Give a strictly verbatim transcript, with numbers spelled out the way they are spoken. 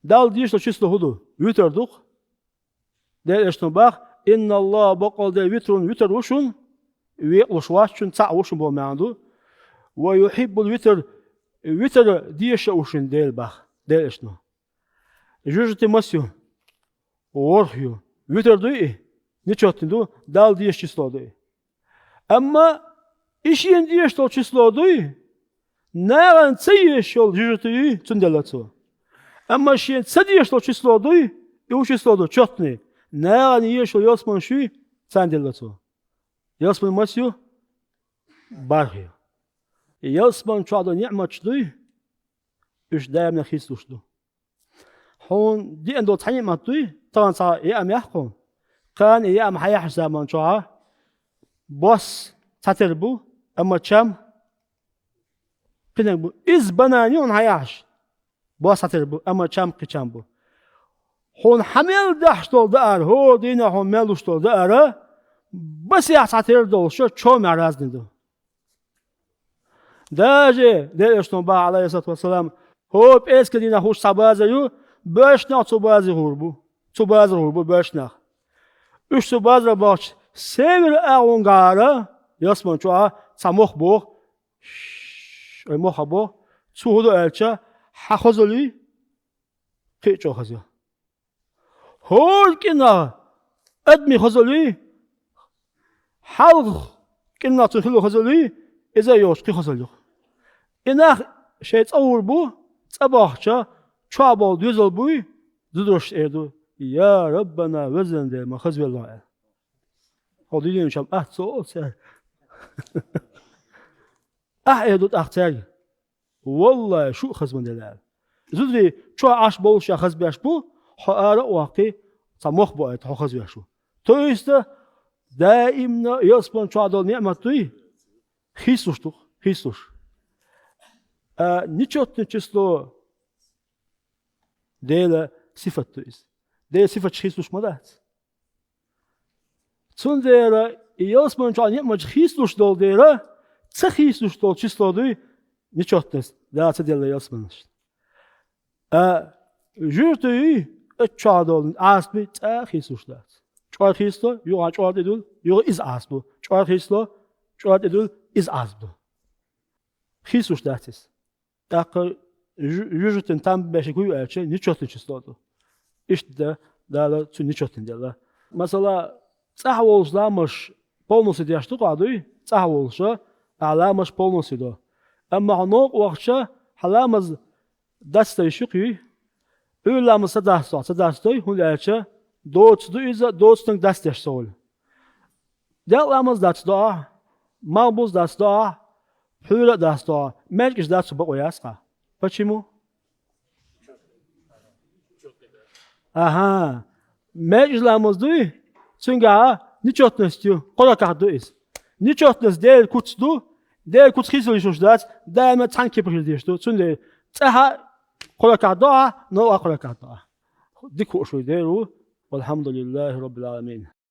Далла дезаш долу число хӀун ду? Витр ду-кх. Делан Элчано боху: «Инна Аллаха, бакъ долу Дела, витрун, витр ву шуна, векъалуш вац шуна, цхьаъ ву шуна», боху маьӀна ду. «Ва юхиббул витр, витр дезаш а ву шуна Дела», боху Делан Элчано. Жоьжахатин маса ю? ВорхӀ ю. Витр дуй и? Нечётный ду, Далла дезаш число ду и. Амма и шена дезаш долу число дуй, нахана ца езаш йолу жоьжахати юй, цунна делла цо. Амма шена ца дезаш долу число дуй, и ву число ду чётный, нахана езаш йолу ялсаманаш юй, царна делла цо. Ялсамани маса ю? БархӀ ю. И ялсамани чохь долу ниъматаш дуй, уьш даиманна хийцалуш ду. Хьуна деана долу цхьа ниъмат дуй, тахана цхьа яа мехь хьуна. Кхана и яа хьан яхьаш заман чохьа, бос цхьатера бу, амма чам кхинарг бу. Иза банан ю хьуна хьан яхьаш, бос цхьатера бу, амма чам кхин чам бу. Хьуна хьан мел дахьаш долу даар, хӀора дийнахь хьуна мел луш долу даар, басехь цхьатера долуш, чомехь разный ду. Даже Делан Элчано боху, Ӏалайхиссалату вассалам, хӀора пӀераскан дийнахь хууш цхьа базар ю, боьрша нах цу базаре гӀур бу. Цу базаре гӀур бу боьрша нах. Уьш цу базаре бахча, север агӀонгара, ялсамани чохьа цхьа мох боху, ш-, ой, мох а боху, цо хӀун до аьлча, хьан хазалуй, кхин а чӀогӀа хаза ю. ХӀора кӀирнахь адамийн хазалуй, хьалха кӀирнахь цуьнан хилла хазалуй, иза а йолуш кхин хазалла ю. И нах шайн цӀа гӀур бу, цӀа бахча, чохь болу доьзал буй, зударшна эр ду: «Я Раббана, везан Дела, ма хазвелла», аьлла. Хьо дуьнен чам атта ца олу цаьрга. Ахь эр ду тӀаккха цаьрга: «Валлай, шу а хаза ма делла», аьлла. Зударий, чохь Ӏаш болуш ша хазбеш бу, хьо ара а ваккхий, цхьа мох бу айта, хьо хазвеш ву. То есть, даимна ялсамани чохь долу ниъмат дуй, хийцалуш ду, хийцалуш. А нечётное число Делан сифат ду иза. Делан сифаташ хийцалуш ма дац. Цундела и ялсамани чохь ниъматаш хийцалуш долу дела, ца хийцалуш долу число дуй нечётность, Дала ца делла ялсаманаш. А жоьжахати юй, оцу чохь долу Ӏазапий цкъа а хийцалуш дац. ЧӀор хийцало, юха чӀор тӀедуьллу, юха иза Ӏазап ду. ЧӀор хийцало, чӀор тӀедуьллу, иза Ӏазап ду. Хийцалуш дац иза. ТӀаккха жу-, жоьжахатин там бешик хӀун ю аьлча, нечётный число ду. Иштта да, Дала цуьнан нечётный делла. Масала, цӀахь волуш ламазаш полностью деш ду-кх ахь дуй, цӀахь волуша, ахь ламазаш полностью до. Амма хьо новкъа вахча, хьан ламаз дацдо йиш ю-кх юй? Ӏуьйра ламаз ца дацдо, ца дацдой, хӀунда аьлча доцу ду иза, доцунаг дацдеш ца волу. Делкъа ламаз дацдо ахь, малхбуз дацдо ахь, пхьуьйра а дацдо ахь, маьждигаш дацу бакъо яц хьан. Почему? Аха, маьждигаш ламаз дуй, цуьнгахь нечётность ю, кхо ракаӀат ду иза. Нечётность Делан куц ду, Делан куц хийцалуш дац, даима цхьана кепара хила дезаш ду. Цундела цӀахь а кхо ракаӀат до ахь, новкъа а кхо ракаӀат до ахь. Дика хууш вуй Дела ву. Валхьамдулиллахи Роббил Ӏаламин.